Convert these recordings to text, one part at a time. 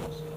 Thank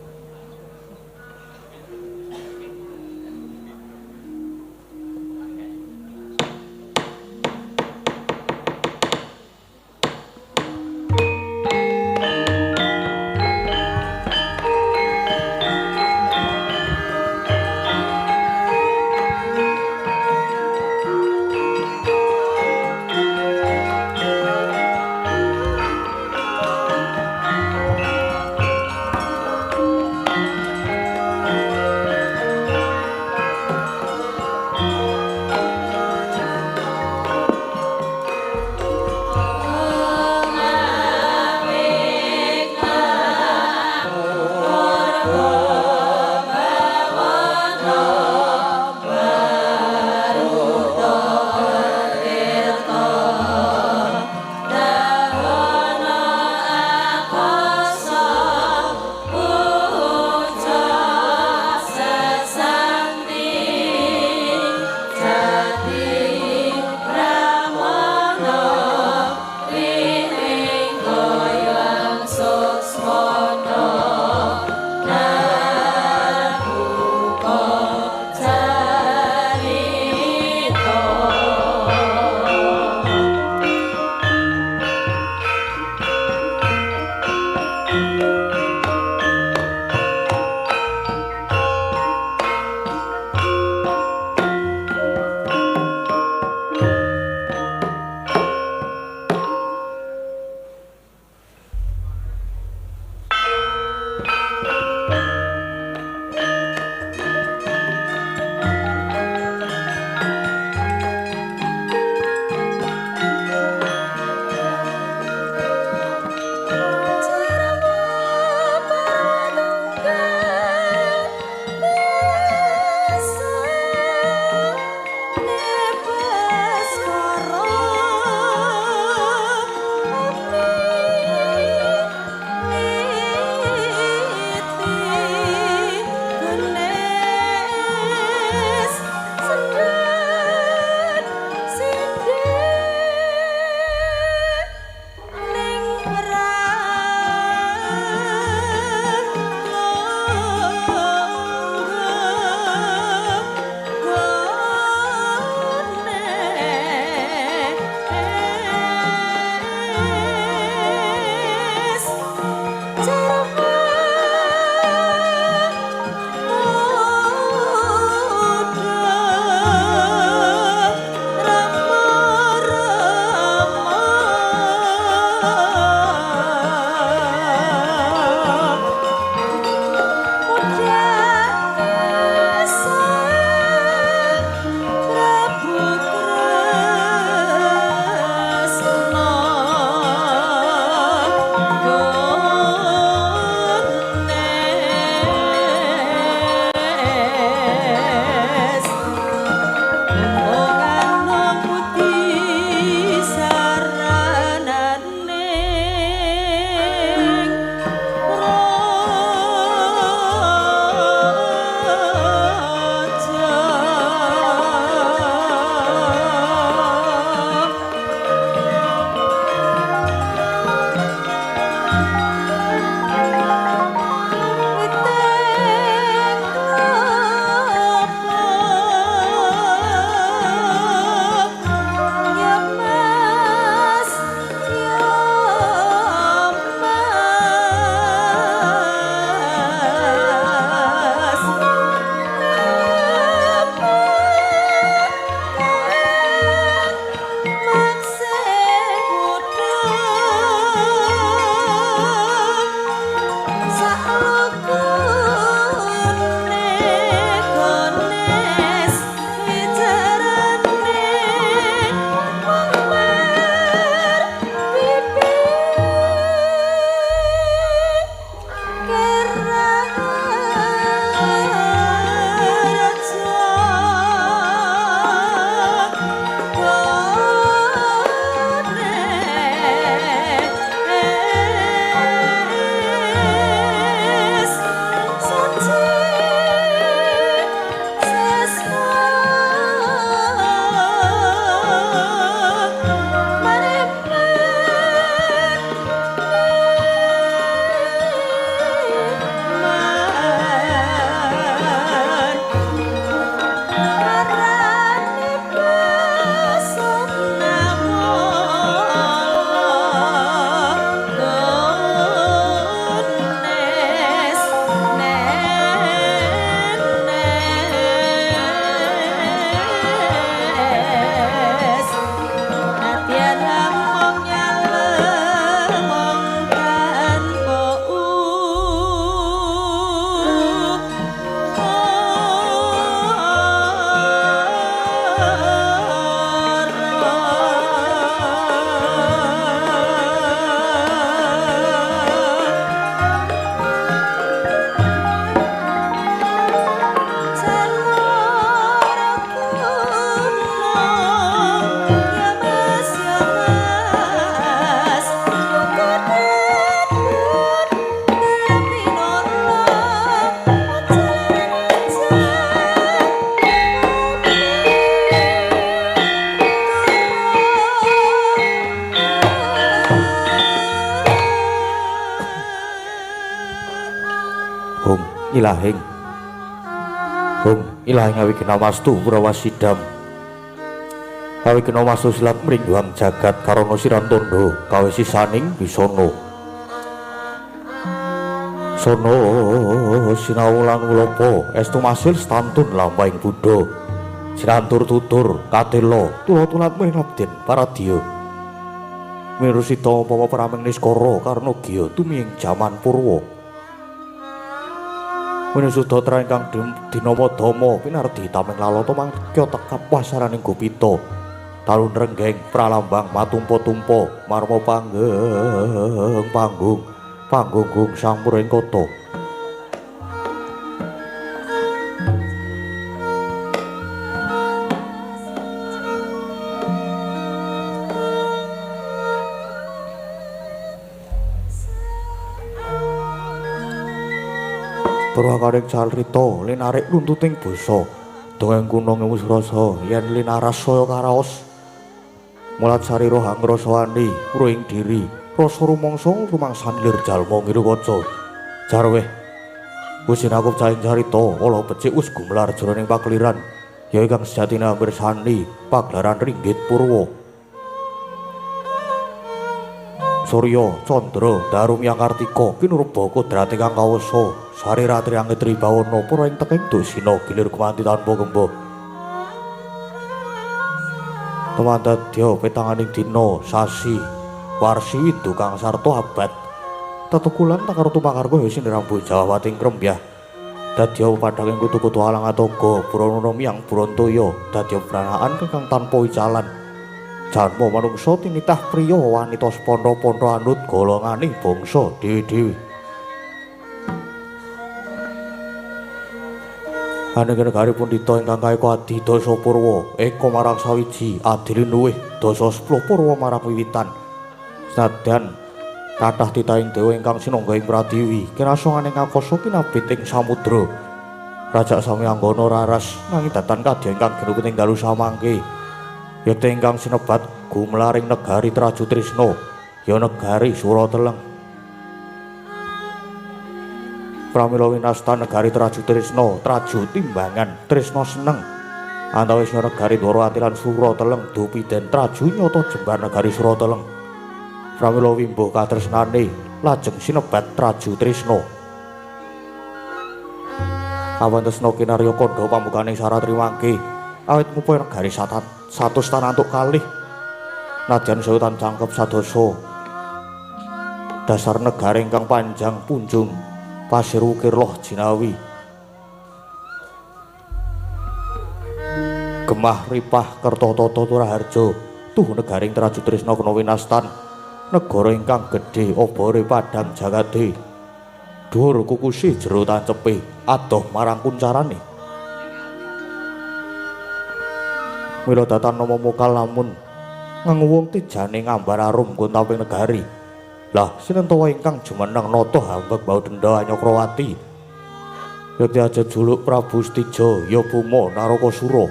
Ilahing hung ilahing awigena wastu purawasidam awigena wastu silat mringguang jagat karana sirantondo kawe sisaning bisana sono sinau lan ulapa estu masil stantun lampahing buddha sinantur tutur katela tula-tulat mring abden paradya mirusita umpama prameng niskara karna giya tumiying jaman purwa Winusudatra ingkang dinama Dama pinardi tameng lalata mangkya tekap wasaraning gupita talun renggeng pralambang matumpa-tumpa marma panggeng panggung panggunggung sampureng kota. Purwakaring carita linarik runtuting basa dongeng kuna ngemus rasa yen linaras saya karaos mulat sarira hangrasawani ruing diri rasa rumangsa rumangsan lir jalma ngiru kaca jarweh wis sinakup caing carita ala becik wis gumelar jroning pakeliran ya ingkang sejatine mirsani pagelaran ringgit purwa Surya Candra Daru Myang Kartika kinurba kodrate kang kawasa sari ratri angit tribawana para ing teking dosina gilir gumanti tanpa gemba tumandadya petanganing dina sasi warsi windu kang sarta abad tetukulan takartu pakarga ya sinrambu jawating krembyah dadya padhanging kutu-kutu alang atoga purana miyang Brantaya dadya pranaan kang tanpa icalan janma manungsa tinitah priya wanita sepandha-pandha anut golongane bangsa dhewe-dhewe. Aneng negari pundhita ingkang kaeka adi dasa purwa eka marang sawiji adile luwih dasa 10 purwa marang wiwitan. Senadyan kathah titahing dewa ingkang sinangga ing pratiwi kinasonganing akasa kinabit ing samudra. Rajak sami anggana raras nanging datan kadya ingkang ginupit ing dalu samangke. Yekti ingkang sinebat gumlaring negari Traju Trisna ya negari Surateleng. Pramila winasta negari Traju Trisna, Traju timbangan Trisna seneng. Antawis negari Dwarawati lan Surateleng dupi den Traju nyata jembar negari Surateleng. Pramila wimbuh katresnane lajeng sinebat Traju Trisna. Awantesna kinarya kandha pambukaning saratri mangke awit ngupaya negari satus tanantuk kalih nadyan sewu tan cangkep sadasa dasar negara ingkang panjang punjung pasir ukir loh jinawi gemah ripah kerta tata turaharja tuh negaring Traju Trisna kena winastan negara ingkang gedhe obore padhang jagate dhuwur kukusi jero tancepe adoh marang kuncarane. Mila datan nama mokal lamun ngenguwung tejane ngambar arum gontaping negari. Lah sinenta ingkang jumeneng nata hambek bau denda Anyakrawati. Yekti aja juluk Prabu Stija ya Buma Narakasura.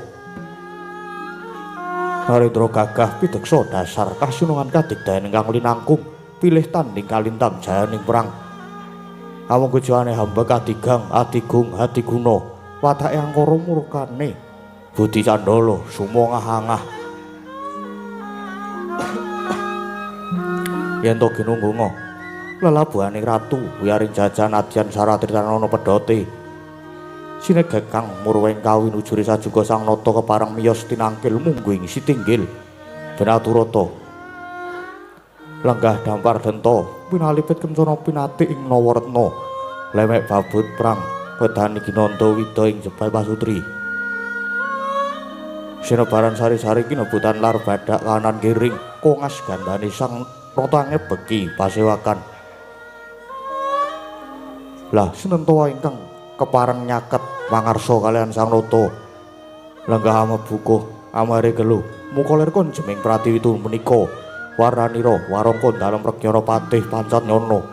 Narendra gagah pideksa dasar kasunungan kadigdayan ingkang linangkung pilih tanding kalintang jayaning perang. Amung gejane hambek adigang adigung adiguna watake angkara murkane budi candala sumangah-angah yen to ginunggunga lelabuhane ratu wiyaring jajan adyan saratri tanana pedhote sinegek kang murweng kawinujure sajuga sang nata kepareng miyos tinangkil mungguing sitinggil benaturata lenggah dampar denta pinalipit kencana pinati ing Nawaretna lemek babut prang wedani ginanda wida ing jebal pasutri. Sinebaran sari-sari kinebutan lar badak kanan kiring kongas gandane sang rotange beki pasewakan. Lah sinenta ingkang kepareng nyaket mangarsa kalian sang nata lenggah amebukuh amare gelu muka lir konjeming pratiwi menika waranira warangka dalem Regyana patih pancat nyana.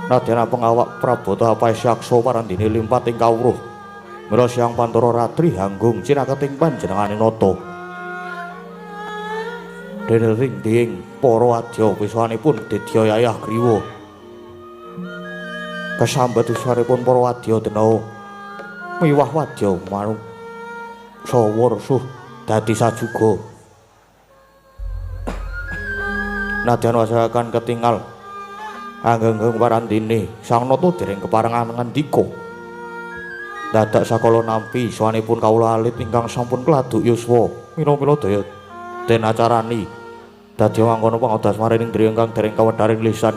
Nadyan pengawak Prabota Pasyaksa parandene limpat ing kawruh. Mila siang pantara ratri hanggung cinaketing panjenengane nata. Dene ringding para adya piswanipun dedya yayah griwa. Kesambet usaripun para wadya dena miwah wadya manuk sawur suh dadi sajuga. Nadyan wasakan ketingal anggenggeng warandine sang nata dereng keparengan ngandika. Dadak sakala nampi swanipun kawula alit ingkang sampun kladuk yuswa mila-mila daya den acarani dadi mangkono pangodas maring griya ingkang dereng kawedharing lisan.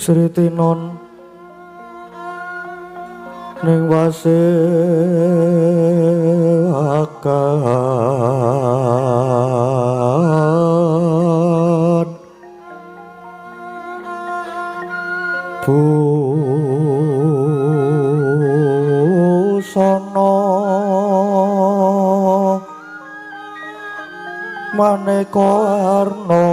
Sri Tinon ning wasewakan busana maneka warna.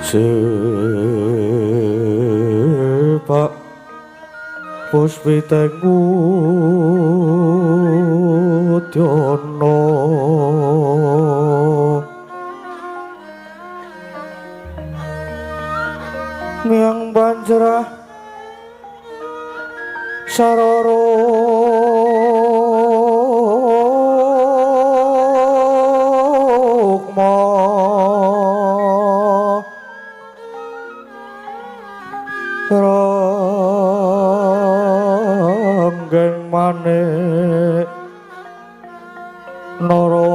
Sepak puspiteng udyana miang banjrah sarara. Ranggeng manik Narata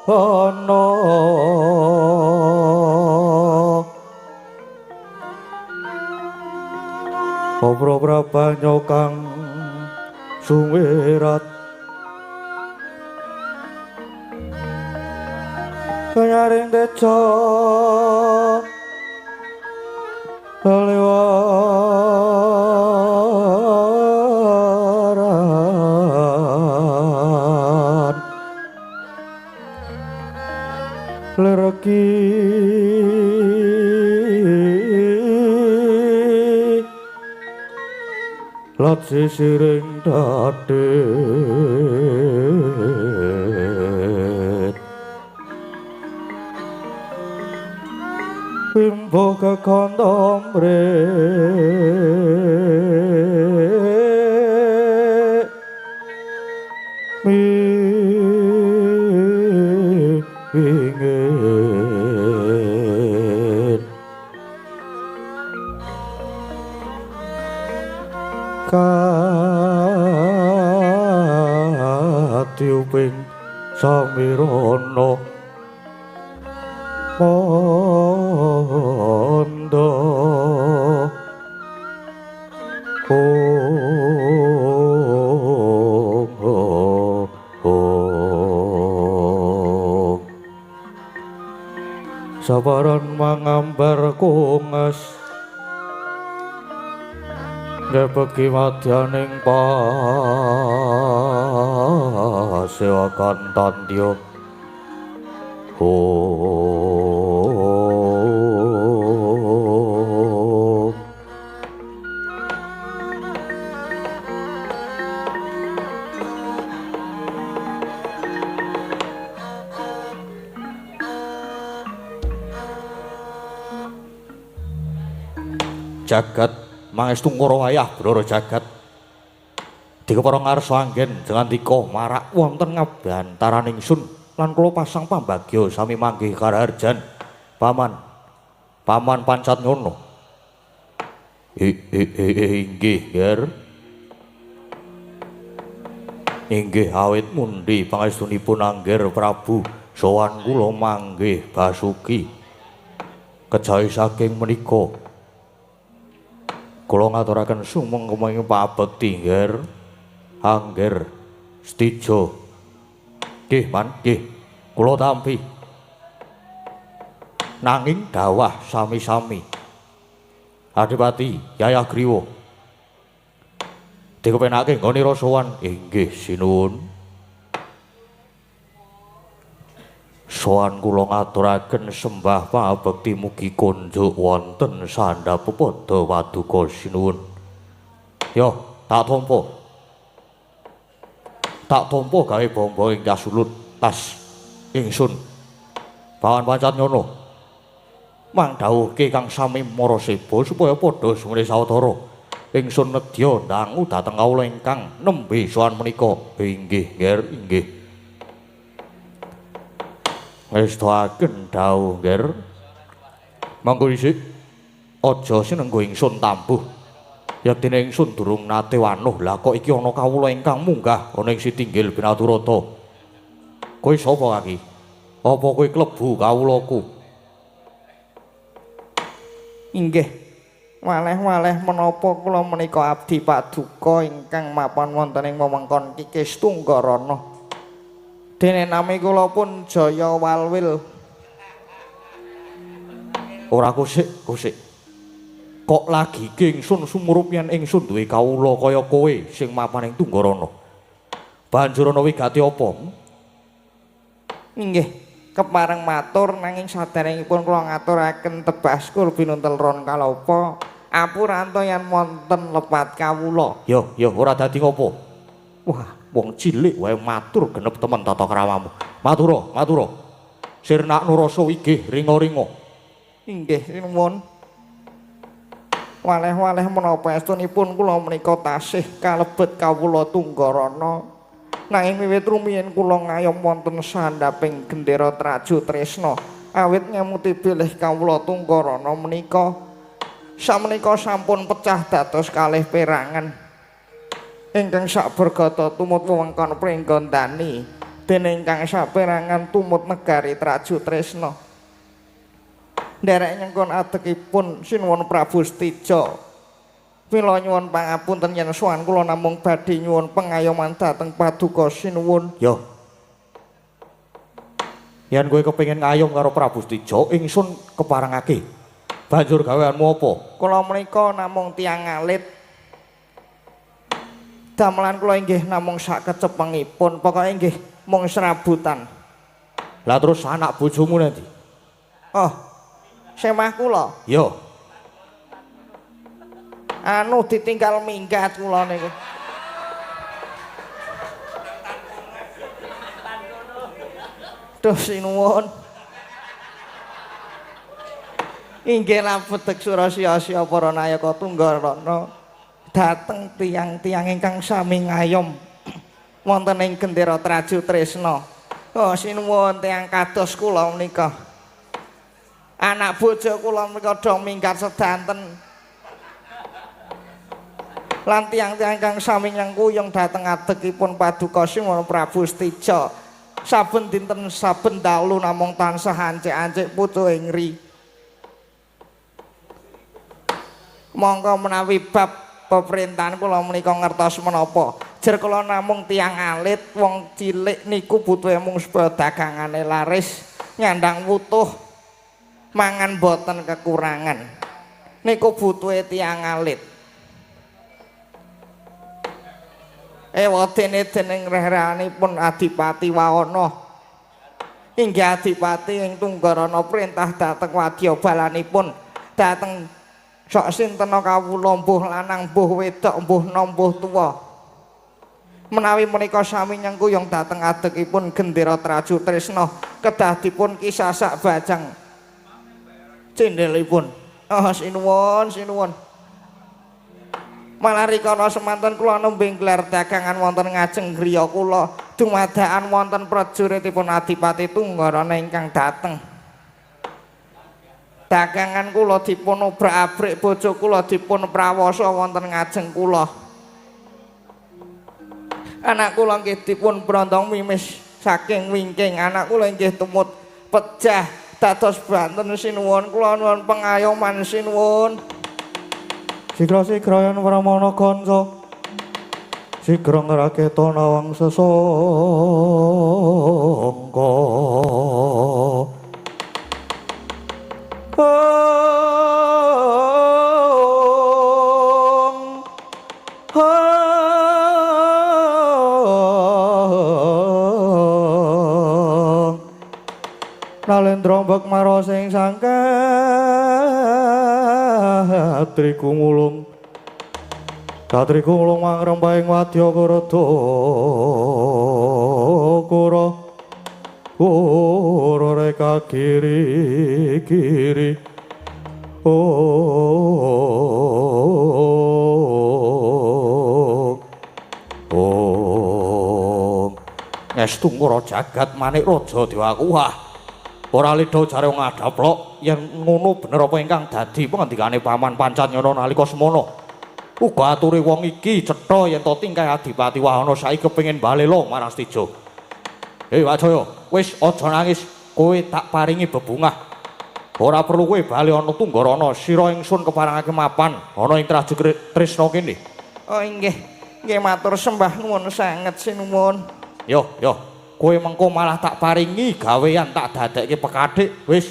ana Obro prabanyo kang suwirat kanyaring teja lewaran lereki lat sisiring dadit wimbo kekondom wingin katiuping samirana mandha om sabaran mangambar kunges ngepeki madyaning pasewakan tandya. Om. Jagat mangestu ngoro wayah Bloro jagat dikepara ngarsa anggen jengandika marak wonten ngabantaraning sun lan kula pasang pambagya sami manggih karaharjan. Paman, paman pancat ngono. Inggih, Ger. Inggih awit mundi pangestunipun Angger Prabu sowan kula manggih Basuki. Kejawi saking menika kula ngaturaken sumengkeming pabekti, Nger. Angger Stijo. Nggih, Man, nggih. Kula tampi. Nanging dawah sami-sami. Adipati Yayah Griwa. Dikepenake nggone sowan. Inggih, sinuwun. Sowan kula ngaturaken sembah pabekti mugi konjuk wonten sandhap pepada paduka sinuwun. Yo, tak tampa. Tak tampa gawe bombo ing kasulut tas ingsun. Pawan pancat nyono. Mang dawuhke kang sami maraseba supaya padha sumene sawetara. Ingsun nedya ndangu dhateng kawula ingkang nembe sowan menika. Inggih, Nger, inggih. Ngestoaken dawuh, Nger. Monggo isik aja sinenggo ingsun tambuh. Yektine ingsun durung nate wanuh. Lah kok iki ana kawula ingkang munggah ana ing sitinggil Binaturata. Kowe sapa kaki? Apa kowe klebu kawulaku? Inggih. Waleh-waleh menapa kula menika abdi paduka ingkang mapan wonten ing wewengkon Kikis Tunggarana. Dene nami kula pun Jaya Walwil. Ora kusik, kusik. Kok lagi ingsun sumurup yen ingsun duwe kawula kaya kowe sing mapan ing Tunggarana. Banjur ana wigati apa? Inggih, kepareng matur nanging saderengipun kula ngaturaken tebas kul pinuntel ron kalapa apuranta yen wonten lepat kawula. Yo, yo ora dadi ngopo. Wah, wong cilik wae matur genep temen tata kramamu. Matura, matura. Sirnakno rasa wigih ringa-ringa. Inggih, sinuwun. Waleh-waleh menapa estunipun kula menika tasih kalebet kawula Tunggarana. Nanging wiwit rumiyin kula ngayom wonten sandhaping gendera Traju Tresna awit ngemuti bilih kawula Tunggarana menika samenika sampun pecah dados kalih perangan. Ingkang sabergata tumut wewengkon Pringgondani, dene ingkang saperangan tumut negari Traju Tresna. Nderek nyengkon adekipun Sinuwun Prabu Setija. Mila nyuwun pangapunten yen sowan kula namung badhe nyuwun pengayoman dhateng Paduka Sinuwun. Yo. Yen kowe kepengin ngayom karo Prabu Setija, ingsun keparengake. Banjur gaweanmu apa? Kula menika namung tiyang alit. Damelan kula inggih namung sak kecepengipun, pokoke inggih mung serabutan. Lah terus anak bojomu nanti? Oh. Semah kula. Yo. Anu ditinggal minggat kula niku. Duh sinuwun. Inggih labedek surasya-asya para nayaka Tunggarana dhateng tiyang-tiyang ingkang sami ngayom wonten ing gendera Traju Tresna. Oh sinuwun tiyang kados kula menika. Anak bojo kula menika do minggat sedanten. Lan tiyang-tiyang kang sami nyengkuyung dhateng adekipun Paduka Sinuwun Prabu Setija. Saben dinten saben dalu namung tansah ancik-ancik putu ing ri. Monggo menawi bab peperintahan kula menika ngertos menapa. Jer kula namung tiyang alit, wong cilik niku butuhe mung supaya dagangane laris, nyandang wutuh, mangan boten kekurangan. Niku butuhe tiyang alit. Ewadene dening reh-rehanipun Adipati Wawana. Inggih Adipati ing Tunggarana perintah dhateng wadyabalanipun dhateng sok sinten kawula mbuh lanang mbuh wedok mbuh nom mbuh tuwa. Menawi menika sami nyengkuyung dhateng adekipun gendera Traju Tresna kedah dipun kisasak bajang cindhelipun. Oh sinuwun sinuwun. Malah rikala semanten kula nembe nglar dagangan wonten ngajeng griya kula dumadakan wonten prajuritipun Adipati Tunggarana ingkang dateng. Dagangan kula dipun obrak-abrik, bojo kula dipun prawasa wonten ngajeng kula. Anak kula nggih dipun brondong mimis saking wingking, anak kula nggih tumut pejah dados banten sinuwun. Kula nuwun pengayoman sinuwun. Sigra-sigra yen Pramana kanca sigra ngraketa nawang sesangka. Nalendra mbek mara sing sangkatri kumulung katri kumulung mangrempahing wadya karada kura kura reka kiri kiri ong ong ngestu ngura jagat manik raja dewaku. Wah, ora lidha jare wong adaplok yen ngono bener apa ingkang dadi pangandikane paman Pancanyana nalika semono. Uga ature wong iki cetha yen to tingkah Adipati Wahana saiki kepengin balela marang Setija. Hei Wajaya, wis aja nangis, kowe tak paringi bebungah. Ora perlu kowe bali ana Tunggarana, sira ingsun keparengake mapan ana ing Traju Tresna kene. Oh inggih, nggih matur sembah nuwun sanget sinuwun. Yo yo, kowe mengko malah tak paringi gawean tak dadekke pekathik. Wis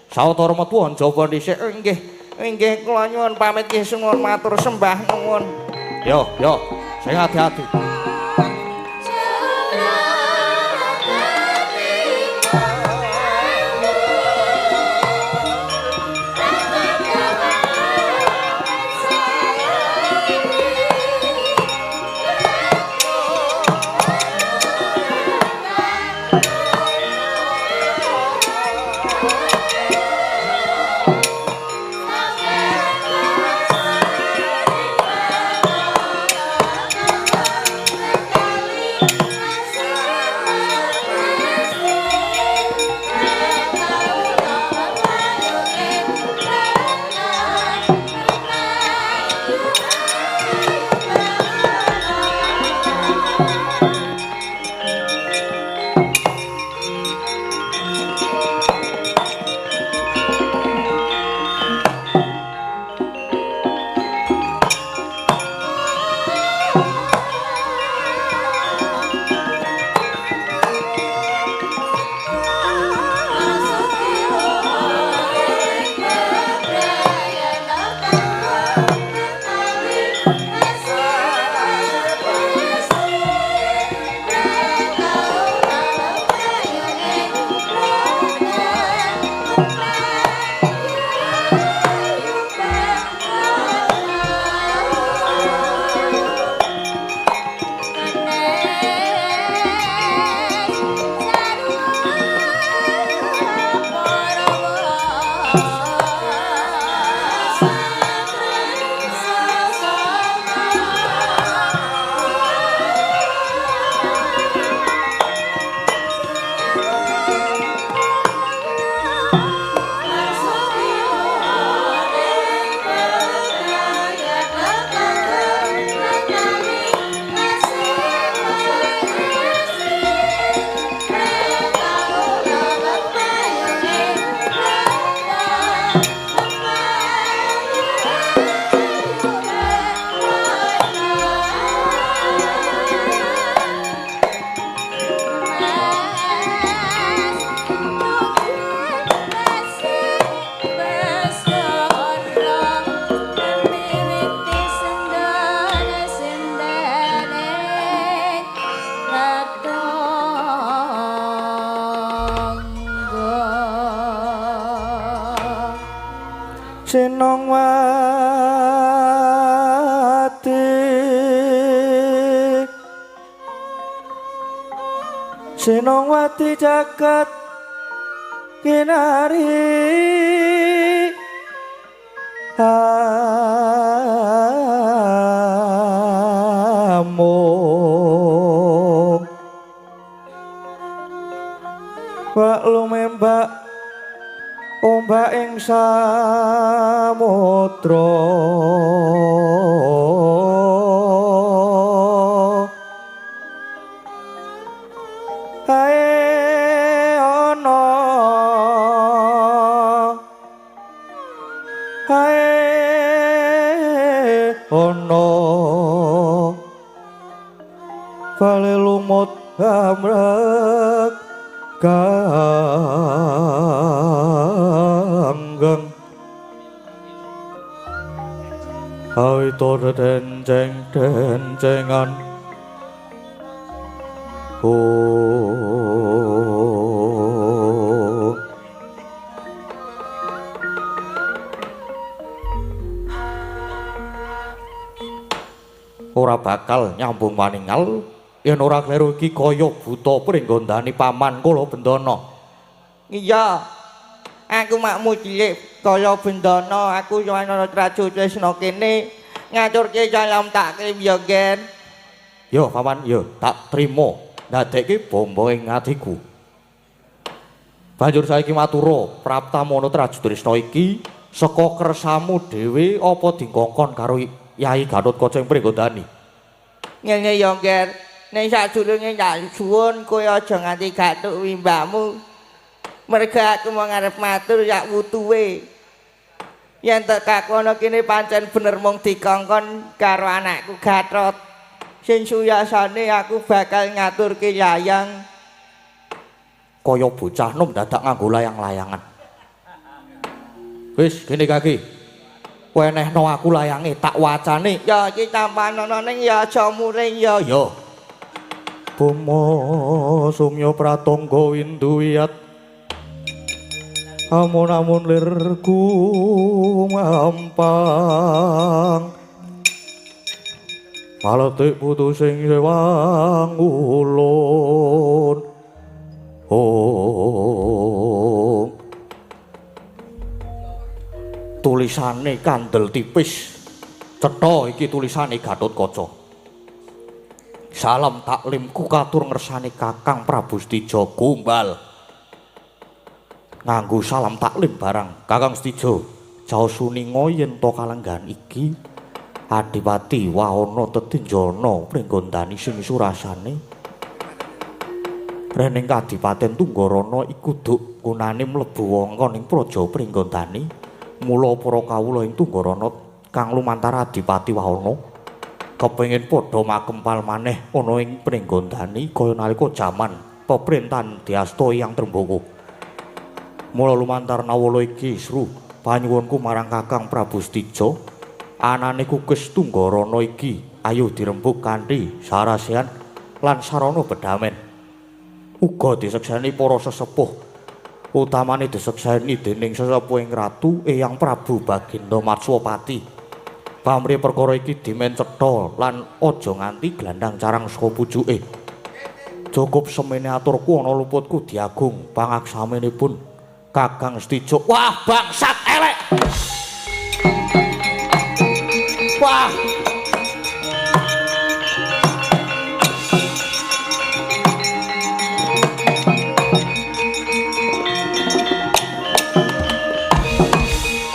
sawetara metu njaba dhisik. Inggih, inggih kula nyuwun pamit nggih suwun matur sembah nuwun. Yo yo, sing ati-ati. Senong wati Senong wati jagat kinari amung wak lumembak ombak ing samudra hae ana hae ana bale lumut amrek ganggeng awito denceng dencengan oh ora bakal nyambung maningal yen ora kleru iki kaya buta pringgondani paman kula Bendana. Iya. Aku makmu cilik kaya Bendana, aku ana Traju Tresna kene ngaturke salam taklim ya, Gen. Yo paman, yo tak trimo. Ndadekke bombo ing atiku. Banjur saiki matura praptamono Traju Tresna iki saka kersamu dhewe apa dingkongkon karo Yai Gatotkaca ing Pringgondani? Ngene ya, Ger. Ning sadurunge tak suwun kowe aja nganti gathuk wimbamu. Merga aku mau ngarep matur yak wutuwe. Yen tekaku ana kene pancen bener mung dikongkon karo anakku Gatot. Sing suyasane aku bakal ngaturke layang. Kaya bocah nom dadak nganggo layang-layangan. Wis gene kaki. Wenehno aku layange tak wacane. Ya iki tampanono ning ya aja muring ya. Ya. Boma sumya pratangga winduwiyat amun-amun lirku mampang maletik putu sing sewang ulun. Oh tulisane kandel tipis cetha iki tulisane Gatotkaca. Salam taklimku katur ngersane Kakang Prabu Setija gombal. Nganggo salam taklim barang Kakang Setija jaos suninga yen to kalenggahan iki Adipati Wahana tetinjana pringgondani sing surasane rening Kadipaten Tunggarana iku duk gunane mlebu wewengkon ing praja Pringgondani. Mula para kawula ing Tunggarana kang lumantar Adipati Wahana kepengin padha makempal maneh ana ing Pringgondani kaya nalika jaman peperintahan Dyasta Hyang Trembaka. Mula lumantar nawala iki sru panyuwunku marang Kakang Prabu Setija anane kukes Tunggarana iki ayo dirembug kanthi sarasehan lan sarana bedamen. Uga disekseni para sesepuh, utamane disekseni dening sesepuhing ratu Eyang Prabu Baginda Matswapati. Pamrih perkara iki dimen cetha lan aja nganti glandang carang saka pucuke. Cukup semene aturku ana luputku diagung pangaksaminipun Kakang Setija. Wah bangsat elek. Wah.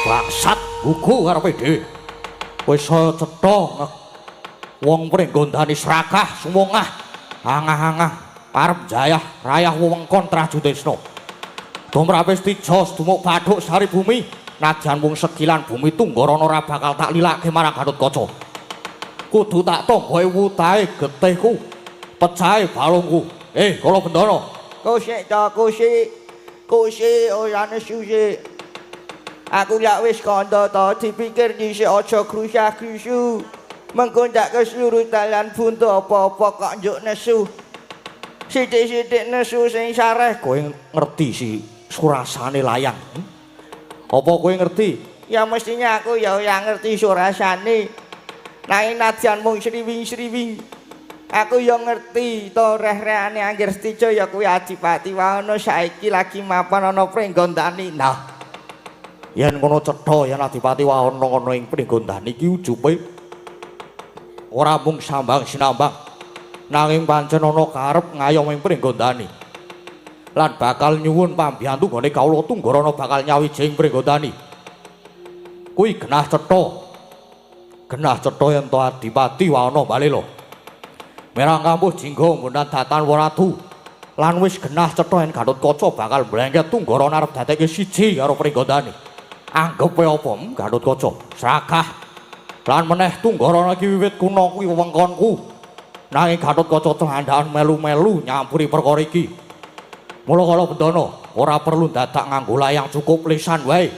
Bangsat gugu karepe dhewe. Wis cetha wong Pringgondani srakah sumongah angah-angah arep jayah rayah wewengkon Traju Tresna. Tumrape Setija sedumuk bathuk sari bumi najan mung sekilan bumi Tunggarana ora bakal tak lilake marang Gatotkaca. Kudu tak tanggahe wutahe getihku, pecahe balungku. Kala Bendana. Kusik ta kusik. Kusik ora nesu sik. Aku yak wis kandha ta dipikir dhisik aja grusah-grusu. Mengko ndak keseluruh dalan buntu apa-apa kok njuk nesu. Sithik-sithik nesu sing sareh. Kowe ngerti si surasane layang? Apa kowe ngerti? Ya mestinya aku ya ora ngerti surasane. Nanging nadyan mung sriwing-sriwing, aku ya ngerti to reh-rehane Angger Setija ya kuwi Adipati Wahono saiki lagi mapan ana Pringgondani. Nah, yen ngono cetha yen Adipati Wahono ana ing Pringgondani iki ujupe ora mung sambang sinambang, nanging pancen ana karep ngayom ing Pringgondani lan bakal nyuwun pambiyantu nggone kawula Tunggarana bakal nyawiji ing Pringgondani. Kuwi genah cetha. Genah cetha yen to Adipati Wahono Balela merang kampuh jingga ngundang datan Waratu lan wis genah cetha yen Gatotkaca bakal mlengket Tunggarana arep dadekke siji karo Pringgondani. Anggepe apa Gatotkaca? Sragah. Lan meneh Tunggarana iki wiwit kuna kuwi wewengkonku. Nanging Gatotkaca telandhakan melu-melu nyampuri perkara iki. Mula kala bendana ora perlu dadak nganggo layang, cukup lisan wae.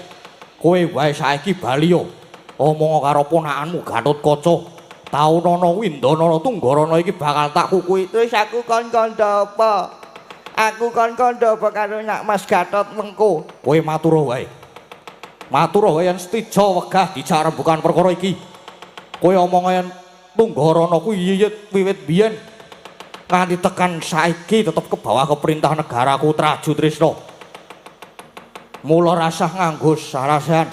Kowe wae saiki bali yo omong karo ponakanmu Gatotkaca. Taunana windana Tunggarana iki bakal tak kukuhi. Terus aku kon kandha apa? Aku kon kandha apa karo Nak Mas Gatot mengko? Kowe matur wae. Matur wae yen Setija wegah dijak rembukan perkara iki. Kowe omong yen Tunggarana kuwi yiyit wiwit biyen nganti tekan saiki tetep ke bawah keperintah negaraku Trajutrisna. Mula rasah nganggo sarasehan.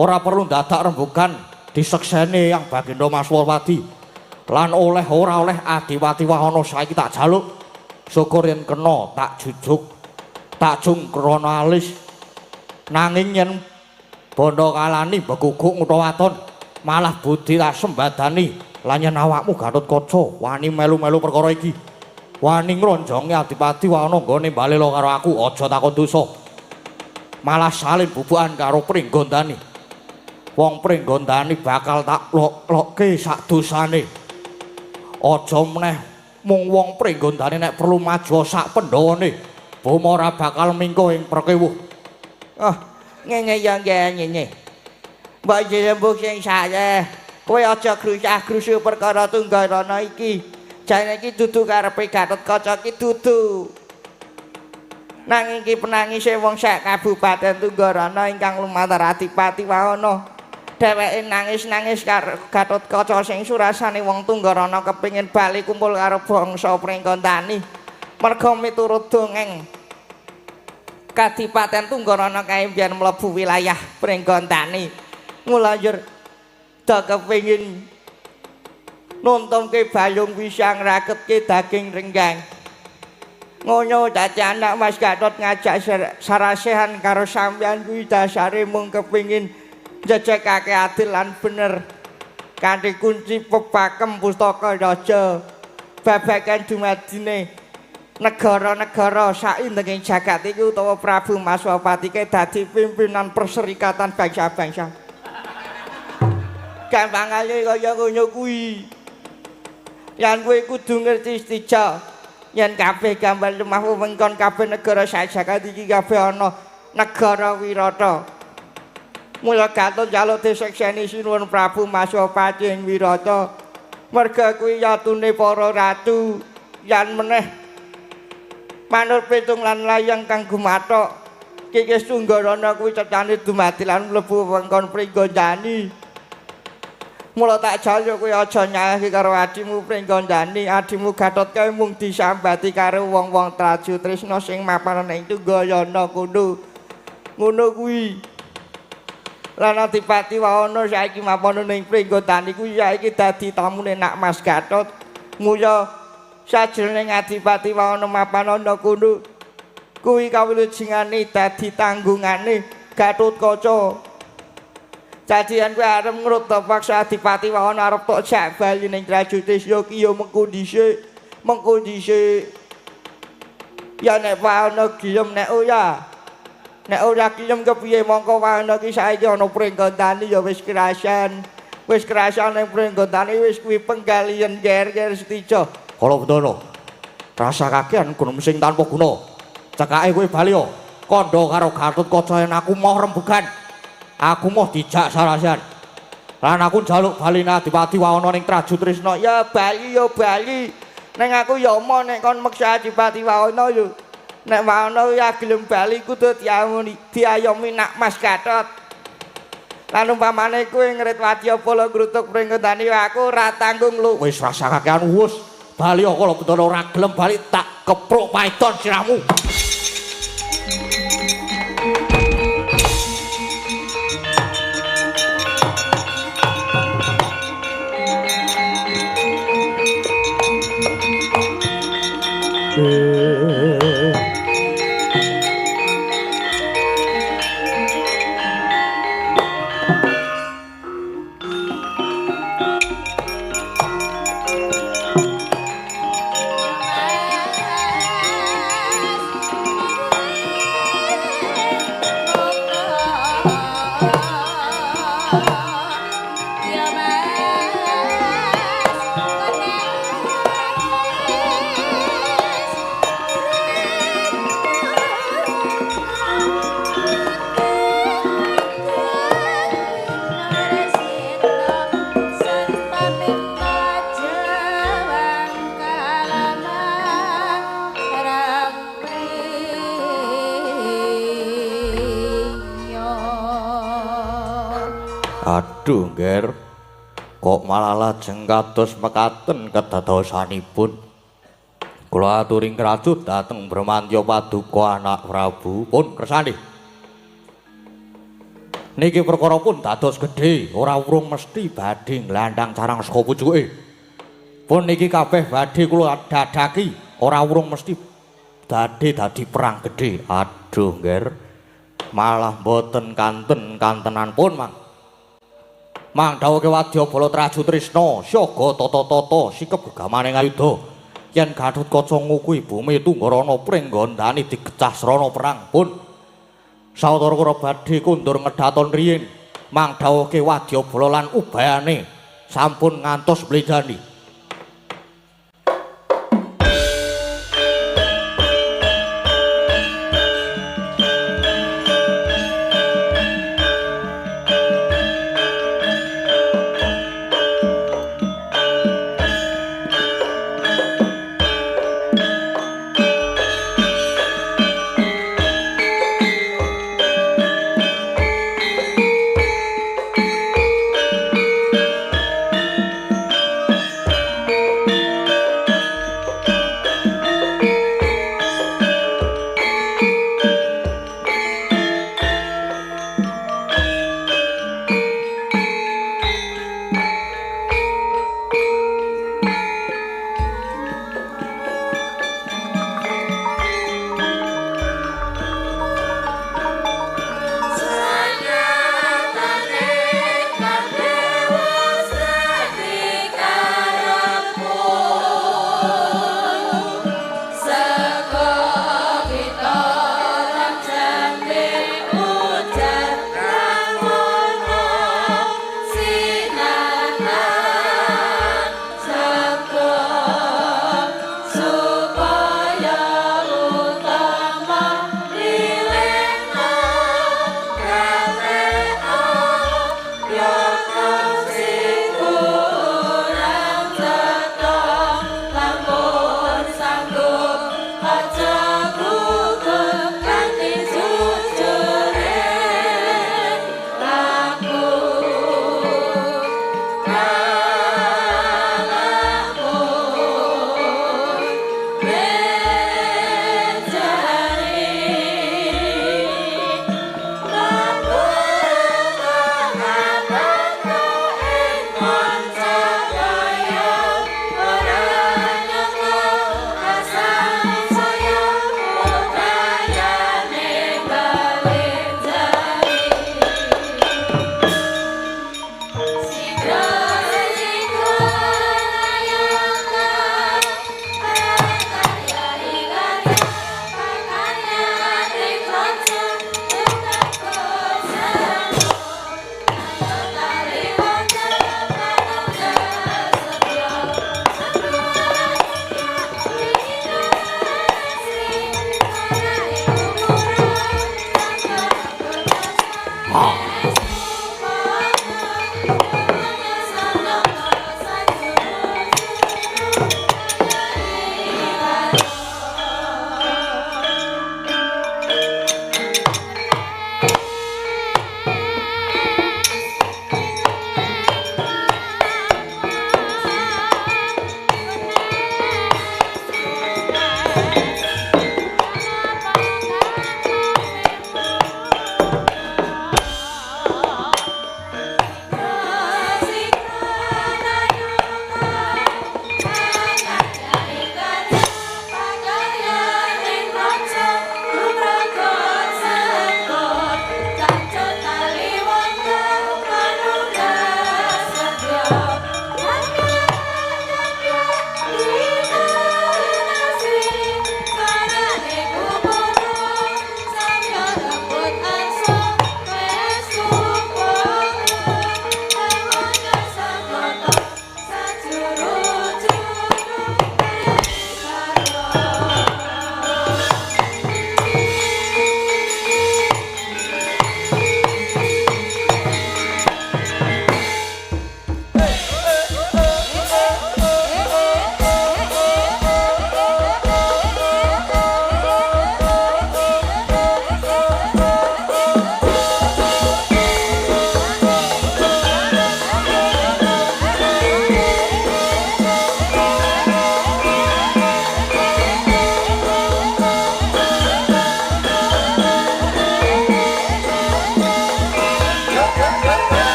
Ora perlu dadak rembukan disekseni yang Baginda Maswapati. Lan oleh ora oleh Adipati Wahono saiki tak jaluk. Syukur yen kena tak jujuk, tak jungkrana alis. Nanging yen bondo kalani beguguk ngutha waton, malah budi tak sembadani. Lan yen awakmu Gatotkaca wani melu-melu perkara iki, wani ngronjongi Adipati Wahono nggone balela karo aku, aja takon dosa. Malah salin bubukan karo Pringgondani. Wong Pringgondani bakal tak lok-lokke sak dosane. Aja meneh mung wong Pringgondani nek perlu maju sak pendhawane. Boma ora bakal mingko ing prekewuh. Oh, ngene ya ngene. Mbok jembuk sing sae. Kowe aja grusah-grusu perkara Tunggarana iki. Jane iki dudu karepe Gatotkaca iki dudu. Nanging iki penangise wong sak Kabupaten Tunggarana ingkang lumantar Adipati Wahono. Dheweke nangis-nangis karo Gatotkaca sing surasane wong Tunggarana kepengin bali kumpul karo bangsa Pringgondani. Merga miturut dongeng Kadipaten Tunggarana kae biyen mlebu wilayah Pringgondani. Mula njur do kepengin nuntumke bayung pisang raketke daging renggang. Ngono dadi anak Mas Gatot ngajak sarasehan karo sampeyan kuwi dasare mung kepengin njejekake adil lan bener kanthi kunci pepakem pustaka raja babagan dumadine negara-negara saindenging jagat iki utawa Prabu Maswapati ke dadi pimpinan perserikatan bangsa-bangsa. Gampangane kaya ngono kuwi. Yen kowe kudu ngerti Setija, yen kabeh gambar lemah wewengkon kabeh negara sak jagat iki kabeh ana negara Wirata. Mula Gatot njaluk disekseni sinuwun Prabu Maswapati ing Wirata. Merga kuwi yatune para ratu yen meneh manut pitung lan layang kang gumathok Kikis Tunggarana kuwi cetane dumadi lan mlebu wewengkon Pringgondani. Mula tak jaluk kowe aja nyalahke karo adimu Pringgondani, adimu Gatot kae mung disambati karo wong-wong Trajutrisna sing mapan ing Tunggarana kono. Ngono kuwi. Lan Adipati Wahono saiki mapan ning Pringgondani kuwi saiki dadi tamune Nak Mas Gatot. Mulya sajroning Adipati Wahono mapan ana kono kuwi kawilujengane dadi tanggungane Gatotkaca. Dadi yen kowe arep ngrutta paksa Adipati Wahono arep tok jak bali ning Trajutrisna ki ya mengko dhisik, mengko dhisik. Ya nek Wahono gelem nek ora. Nek ora gelem kepiye mongko Wahono ki saiki ana Pringgondani ya wis kerasan. Wis kerasan ning Pringgondani wis kuwi penggalian ger-ger Setija. Kala bendana rasa kakean gunung sing tanpa guna. Cekake kowe bali yo. Kandha karo Gatotkaca yen aku mau rembugan. Aku mau dijak sarasehan. Lan aku njaluk bali Adipati Wahono ning Trajutrisna. Ya bali ya bali. Ning aku ya emoh nek kon meksa Adipati Wahono yo. Nek Wahono ya gelem bali kudu diayomi Nak Mas Gatot. Lan umpamane kowe ngrit wadyabala ngrutuk pringgondani aku ora tanggung lu. Wis rasa kakean wus. Bali kala bendana ora gelem bali tak kepruk paidon siramu. Aduh, Ngger. Kok malah lajeng kados mekaten kedadosanipun. Kula aturi ngrajut dhateng Bramantya paduka anak Prabu pun kersane. Niki perkara pun dados gedhe, ora urung mesti badhe nglandang carang saka pucuke. Pun niki kabeh badhe kula dadaki, ora urung mesti badhe dadi perang gedhe. Aduh, Ngger. Malah mboten kanten-kantenan pun, Mang. Mang dawuhke wadyabala Traju Trisna, siaga tata-tata sikep gegamane ngayudha. Yen Gathotkaca ngukuhi bumi Tunggarana pringgondani digecah srana perang pun. Sawetara kula badhe kondur ngedhaton riyin. Mang dawuhke wadyabala lan ubayane sampun ngantos mlenjani.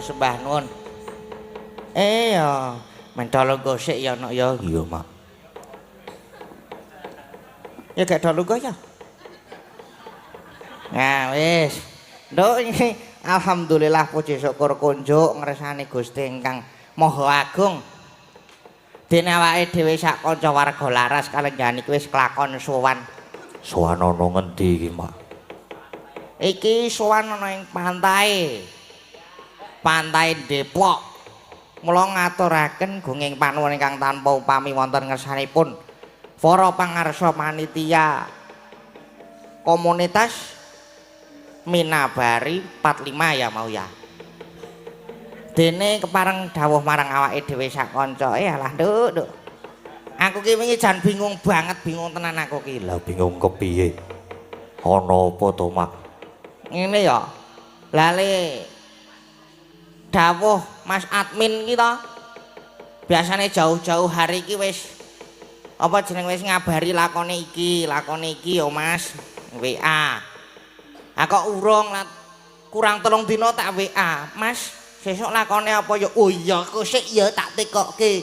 sembah nuwun. Ya, mentolo gosek ya nok ya. Iya, Mak. Ya gak do lungguh ya. Nah, wis. Nduk iki alhamdulillah puji syukur kunjuk ngresani Gusti ingkang Maha Agung. Dene awake dhewe sak kanca warga laras kalenggahan iki wis kelakon sowan. Sowan ana ngendi iki, Mak? Iki sowan ana ing pantai. Pantai Depok. Mula ngaturaken gunging panuwun ingkang tanpa upami wonten ngersanipun para pangarsa panitia komunitas Minabari 45 ya mau ya. Dene kepareng dawuh marang awake dhewe sak kanca. Alah nduk, nduk. Aku ki wingi jan bingung banget, bingung tenan aku ki. Lah bingung kepiye? Ana apa to, Mak? Ngene ya. Lale dawuh Mas Admin ki to. Biasane jauh-jauh hari iki wis apa jeneng wis ngabari lakone iki ya Mas. WA. Ah kok urung kurang 3 dina tak WA. Mas, sesuk lakone apa ya? Oh iya, kok sik ya tak tekokke.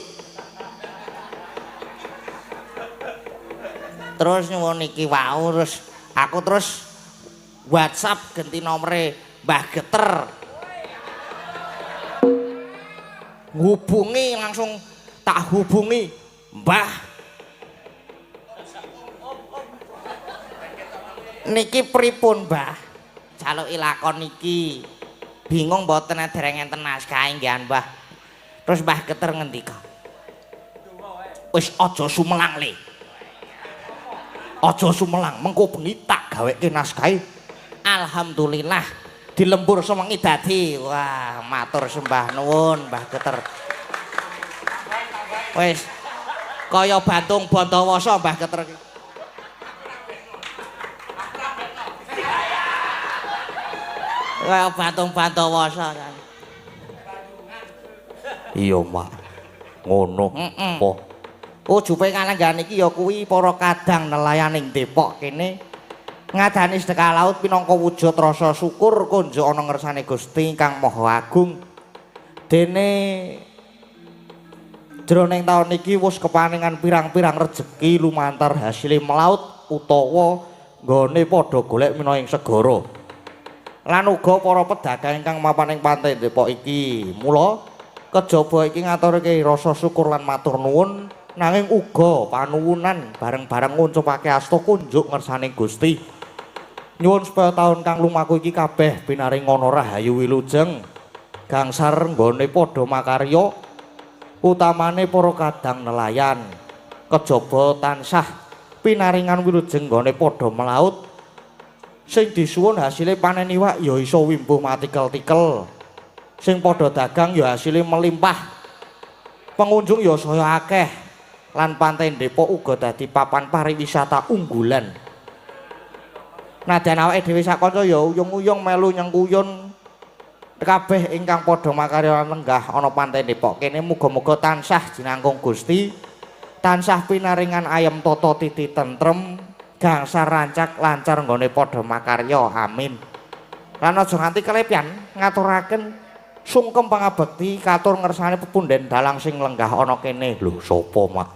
Terus nyuwun iki wau terus aku terus WhatsApp ganti nomere Mbah Geter. Hubungi langsung tak hubungi Mbah. Niki pripun, Mbah? Jaluki lakon iki. Bingung mboten dereng enten naskah nggih, Mbah. Terus Mbah Geter ngendika. Wis aja sumelang le. Aja sumelang, mengko bengi tak gaweke naskahe. Alhamdulillah dilembur sewengi dadi. Wah, matur sembah nuwun Mbah Geter. Wis kaya Bantung Bondowoso Mbah Geter iki. Kaya Bantung Bondowoso. Iya, Mak. Ngono. Apa? Ujupe kalenggahan iki ya kuwi para kadang nelayan ing Depok kene ngadani sedekah laut pinangka wujud rasa syukur kunjuk ana ngersane Gusti Kang Maha Agung. Dene jroning taun iki wis kepaningan pirang-pirang rejeki lumantar hasile melaut utawa nggone padha golek mina ing segara. Lan uga para pedagang ingkang mapan ing pantai Depok iki. Mula kejaba iki ngaturke rasa syukur lan matur nuwun nanging uga panuwunan bareng-bareng ngucapake asta kunjuk ngersane Gusti. Nyuwun supaya taun kang lumaku iki kabeh pinaring ana rahayu wilujeng gangsar nggone padha makarya utamane para kadang nelayan. Kejaba tansah pinaringan wilujeng nggone padha melaut sing disuwun hasile panen iwak ya iso wimbuh matikel-tikel. Sing padha dagang ya hasile melimpah. Pengunjung ya saya akeh. Lan pantai Depok uga dadi papan pariwisata unggulan. Nadyan awake dhewe sak kanca ya uyung-uyung melu nyengkuyun kabeh ingkang padha makarya lan lenggah ana pantai Depok kene muga-muga tansah jinangkung Gusti, tansah pinaringan ayem tata titi tentrem, gangsar rancak lancar nggone padha makarya. Amin. Lan aja nganti kelepyan ngaturaken sungkem pangabekti katur ngersane pepunden dalang sing lenggah ana kene. Lho sapa, Mak?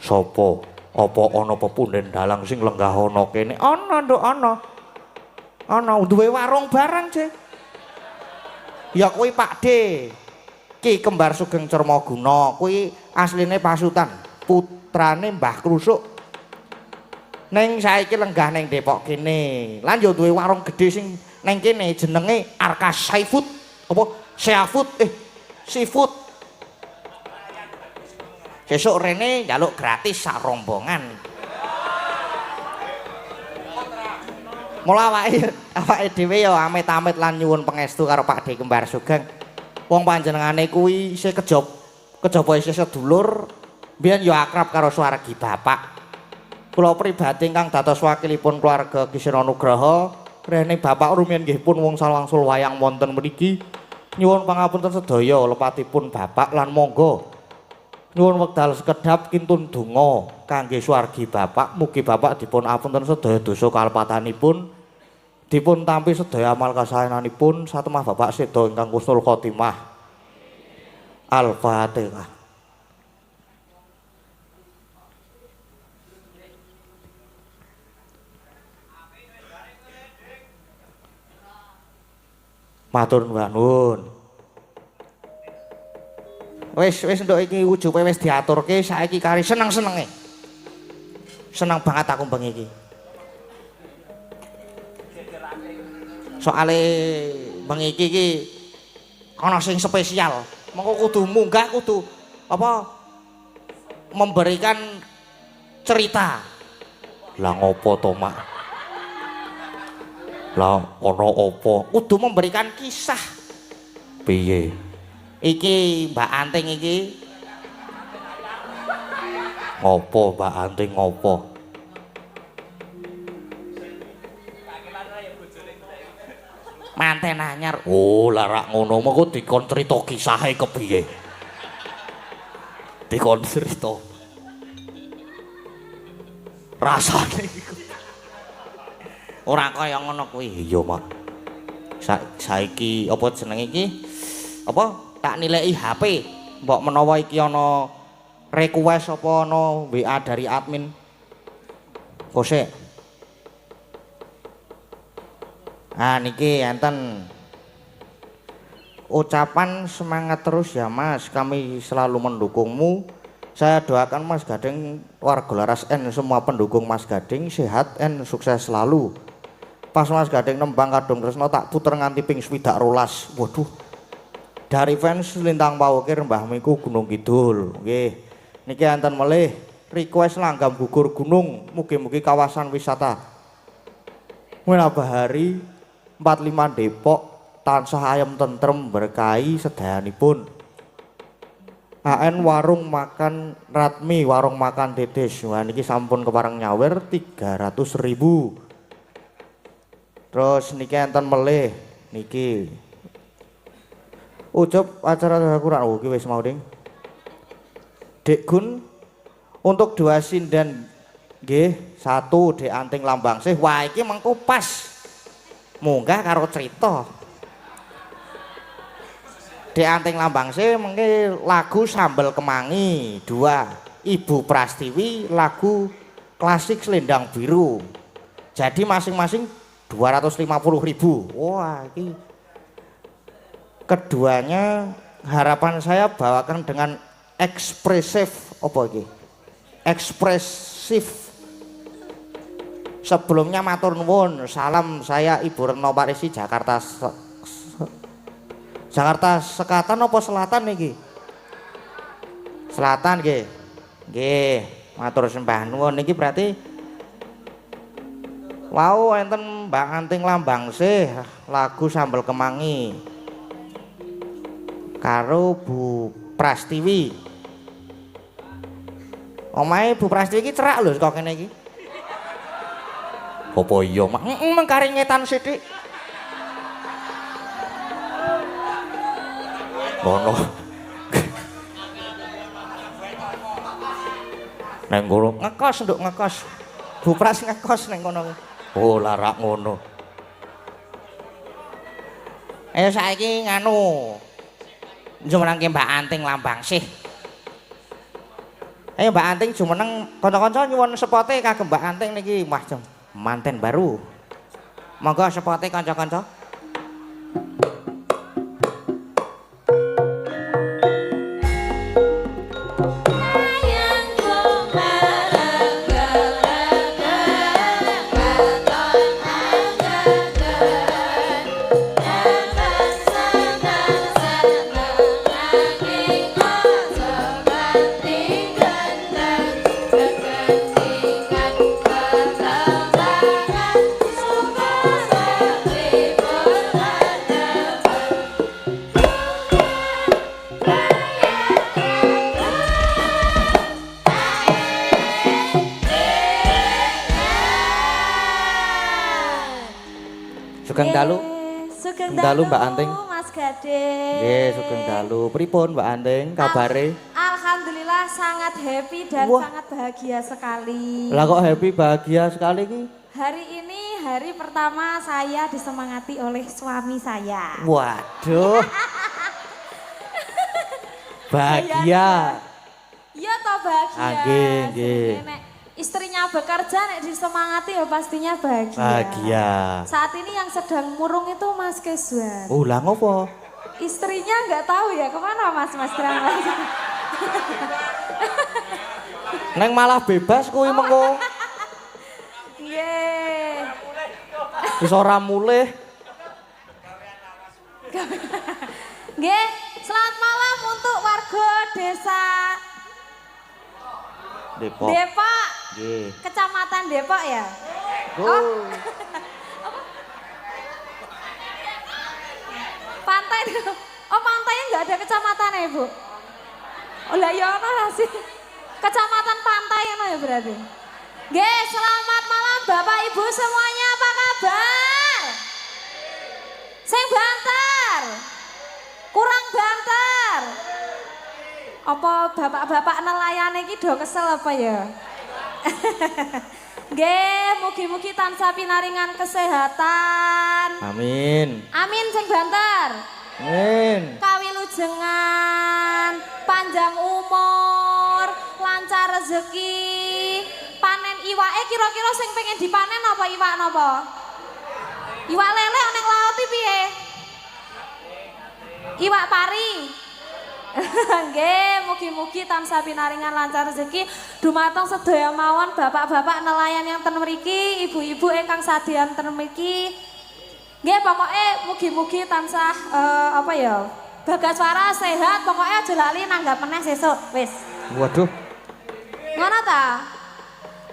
Sapa? Apa ana pepunden dalang sing lenggah ana kene? Ana, Nduk, ana. Ana duwe warung barang, Cek. Ya kuwi Pak D. Ki Kembar Sugeng Cermaguna, kuwi asline Pasutan, putrane Mbah Krusuk. Ning saiki lenggah ning Depok kene. Lan ya duwe warung gedhe sing ning kene jenenge Arka Seafood. Apa? Seafood seafood. Sesuk rene njaluk gratis sak rombongan. Mula awake dhewe ya amit-amit lan nyuwun pangestu karo Pak D Kembar Sugeng. Wong panjenengane kuwi isih kejaba isih sedulur, mbiyen ya akrab karo swargi bapak. Kula pribadi ingkang dados wakilipun keluarga Ki Seno Nugroho, rene bapak rumiyin nggih pun wong salwangsul wayang wonten mriki. Nyuwun pangapunten sedaya lepatipun bapak lan monggo nyuwun wekdal sekedhap kintun donga kangge swargi bapak, mugi bapak dipun apunten sedaya dosa kalepatanipun, Dipun tampi sedaya amal kasaenanipun satemah Bapak seda ingkang husnul khotimah. Al-Fatihah. Matur nuwun. Wis wis nduk iki ujube wis diaturke saiki kari seneng-senenge. Seneng banget aku bengi iki. Soale bengi iki iki ana sing spesial. Mengko kudu munggah kudu apa memberikan cerita. Lah ngopo to, Mak? Lah ana apa? Kudu memberikan kisah. Piye? Iki Mbak Anting iki. Ngopo Mbak Anting ngopo? Manten anyar. Oh, lah rak ngono mengko dikon crita kisahe kepiye? Dikon crita. Rasane iku. Ora kaya ngono kuwi. Iya, Mak. Saiki apa jenenge iki? Apa tak nilai HP. Mbok menawa iki ana request apa ana WA dari admin. Kosek. Ah niki enten ucapan semangat terus ya Mas, kami selalu mendukungmu. Saya doakan Mas Gading, warga Laras N, semua pendukung Mas Gading sehat and sukses selalu. Pas Mas Gading nembang Kadung Tresno tak puter nganti ping 62. Waduh. Dari fans Lintang Pawukir Mbah Miku Gunung Kidul. Nggih. Niki enten melih request langgam gugur gunung, mugi-mugi kawasan wisata Bahari 45 Depok tansah ayem tentrem berkahi sedayanipun. AN warung makan Ratmi, warung makan Dedes. Wah niki sampun kepareng nyawer 300.000. Terus niki enten melih niki. Ucup acara kurang oh iki wis mau ding. Dek Gun untuk dua sinden nggih, satu Dek Anting Lambang Sih. Wah iki mengko pas munggah karo cerita. Dek Anting Lambang Sih mengke lagu Sambel Kemangi, dua Ibu Prastiwi lagu klasik Selendang Biru. Jadi masing-masing 250.000. Wah iki keduanya harapan saya bawakan dengan ekspresif apa iki? Ekspresif. Sebelumnya matur nuwun, salam saya Ibu Retno Parisi Jakarta Jakarta Selatan apa Selatan niki? Selatan nggih. Nggih, matur sembah nuwun niki berarti wau enten Mbak Anting Lambang Sih lagu Sambel Kemangi karo Bu Prastiwi. Omahe Bu Prastiwi iki cerak lho saka kene iki. Apa iya, Mak? Heeh, mengkari ngetan sithik. Ngono. Neng kono ngekos, nduk ngekos. Bu Pras ngekos neng kono. Oh, larak ngono. Ayo saiki nganu. Jumenengke Mbak Anting Lambang Sih. Ayo Mbak Anting jumeneng kanca-kanca nyuwun sepote kagem Mbak Anting niki Mas manten baru. Monggo sepote kanca-kanca. Sugeng dalu. Sugeng dalu Mbak Anting. Mas Gading. Nggih, sugeng dalu. Pripun Mbak Anting kabare? Alhamdulillah sangat happy dan wah, sangat bahagia sekali. Lah kok happy bahagia sekali iki? Hari ini hari pertama saya disemangati oleh suami saya. Waduh. Bahagia. Iya toh bahagia. Ah, nggih, nggih. Nek istrinya bekerja nek disemangati ya pastinya bahagia. Bahagia. Saat ini yang sedang murung itu Mas Keswan. Oh, lah ngopo? Istrinya nggak tahu ya kemana Mas Mas Mas. Neng malah bebas kuwi mengko. Nggih. Wis ora mulih. Nggih, selamat malam untuk warga desa Depok. Depok. Nggih. Kecamatan Depok ya? Oh. Pantai. Oh, pantainya nggak ada kecamatan ya, Bu? Oh, lah ya ono lah sih. Kecamatan Pantai ono ya berarti. Nggih, selamat malam Bapak Ibu semuanya, apa kabar? Sing banter. Kurang banter. Apa bapak-bapak nelayan iki do kesel apa ya? Nggih, mugi-mugi tansah pinaringan kesehatan. Amin. Amin sing banter. Amin. Kawilujengan, panjang umur, lancar rezeki, panen iwake kira-kira sing pengen dipanen apa iwak napa? Iwak lele ning laut iki piye? Iwak pari. Nggih, mugi-mugi tansah pinaringan lancar rezeki dumateng sedaya mawon bapak-bapak nelayan yang ten mriki, ibu-ibu ingkang sadean ten mriki. Nggih, pokoke mugi-mugi tansah apa ya? Bagaswara sehat, pokoknya aja lali nanggap meneh sesuk, wis. Waduh. Ngono ta?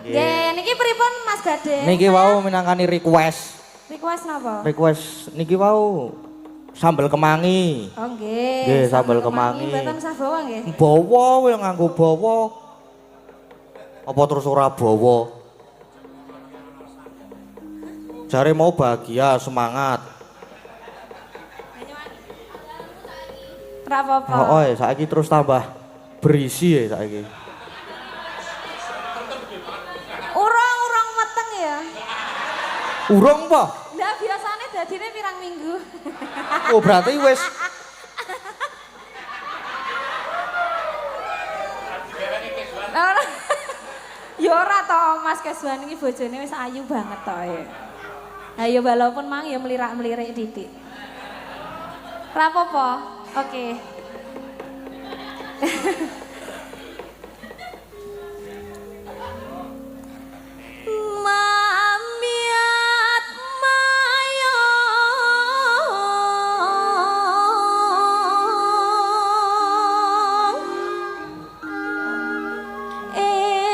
Nggih, niki pripun Mas Gading? Niki wau minangkani request. Request napa? Request niki wau sambel kemangi. Oh nggih. Nggih, sambel kemangi. Mboten usah bawa nggih. Bawa kowe nganggo bawa. Apa terus ora bawa? Jare mau bahagia, semangat. Ora apa-apa. Oh, saiki terus tambah berisi ya saiki. Urung-urung meteng ya. Urung apa? Lah biasane dadine pirang minggu. Oh, berarti wis Ora. Ya ora to Mas Keswan iki bojone wis ayu banget to ya. Ayo walaupun mang ya melirak-melirik titik. Ora apa-apa. Oke. Mamiat mayong eman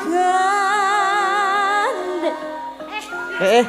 suarane gandhe. Eh.